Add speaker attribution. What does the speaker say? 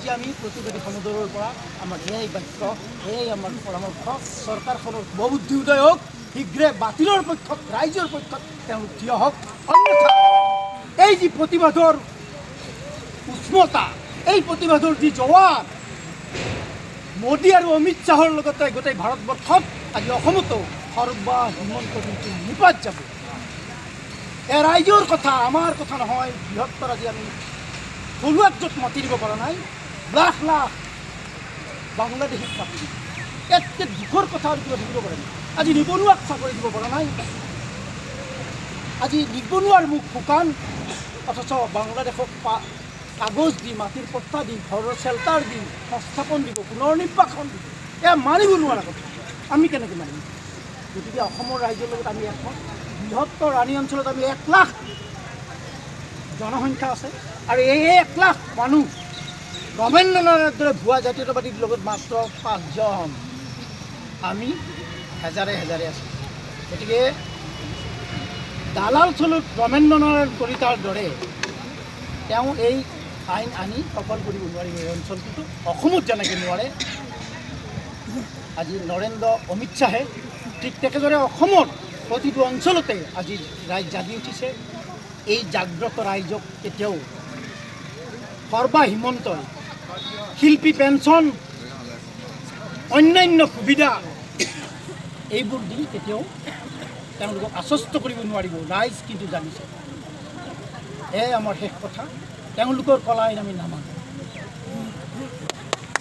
Speaker 1: আজি আমি প্ৰতিবাদী সমদলৰ পৰা আমাৰ এয়াই বাক্য, এয়াই আমাৰ পৰামৰ্শ। চৰকাৰখনৰ শুভবুদ্ধি উদয় হওক, শীঘ্ৰে বাতিলৰ পক্ষত, ৰাইজৰ পক্ষত তেওঁলোক থিয় হওক। অন্যথা এই যি প্ৰতিবাদৰ উষ্মতা, এই প্ৰতিবাদৰ যি জোৱাৰ, মোদী আৰু অমিত শ্বাহৰ লগতে গোটেই ভাৰতবৰ্ষত, আজি অসমতো সৰ্বা হিমন্ত কিন্তু নিপাত যাব। এ ৰাইজৰ কথা, আমাৰ কথা নহয়। বৃহত্তৰ আজি আমি থলুৱাক য'ত মাতি দিব পৰা নাই, লাখ লাখ বাংলাদেশীক মাতি দিব। ইয়াতকৈ দুখৰ কথা আৰু কিবা থাকিব পাৰে নেকি? আজি নিবনুৱাক চাকৰি দিব পৰা নাই, আজি নিবনুৱাৰ মুখ শুকান, অথচ বাংলাদেশক কাগজ দি, মাটিৰ পট্টা দি, ঘৰৰ চেল্টাৰ দি সংস্থাপন দিব, পুনৰ নিৰ্বাসন দিব। এয়া মানিব নোৱাৰা কথা। আমি কেনেকৈ মানিম? গতিকে অসমৰ ৰাইজৰ লগত আমি একমত। বৃহত্তৰ ৰাণী অঞ্চলত আমি 1 লাখ জনসংখ্যা আছে আৰু এই 1 লাখ মানুহ ৰমেন্দ্ৰ নাৰায়ণৰ দৰে ভুৱা জাতীয়তাবাদীৰ লগত মাত্ৰ পাঁচজন, আমি হেজাৰে হেজাৰে আছোঁ। গতিকে দালাল চলুত ৰমেন্দ্ৰ নাৰায়ণ কলিতাৰ দৰে তেওঁ এই আইন আনি সফল কৰিব নোৱাৰিব এই অঞ্চলটোতো, অসমত যেনেকৈ নোৱাৰে আজি নৰেন্দ্ৰ অমিত শ্বাহে, ঠিক তেকেদৰে অসমত প্ৰতিটো অঞ্চলতে আজি ৰাইজ জাগি উঠিছে। এই জাগ্ৰত ৰাইজক কেতিয়াও সৰ্বা হিমন্তই শিল্পী পেঞ্চন, অন্যান্য সুবিধা এইবোৰ দি কেতিয়াও তেওঁলোকক আশ্বস্ত কৰিব নোৱাৰিব। ৰাইজ কিন্তু জানিছে। এয়াই আমাৰ শেষ কথা। তেওঁলোকৰ কলা আইন আমি নামানো।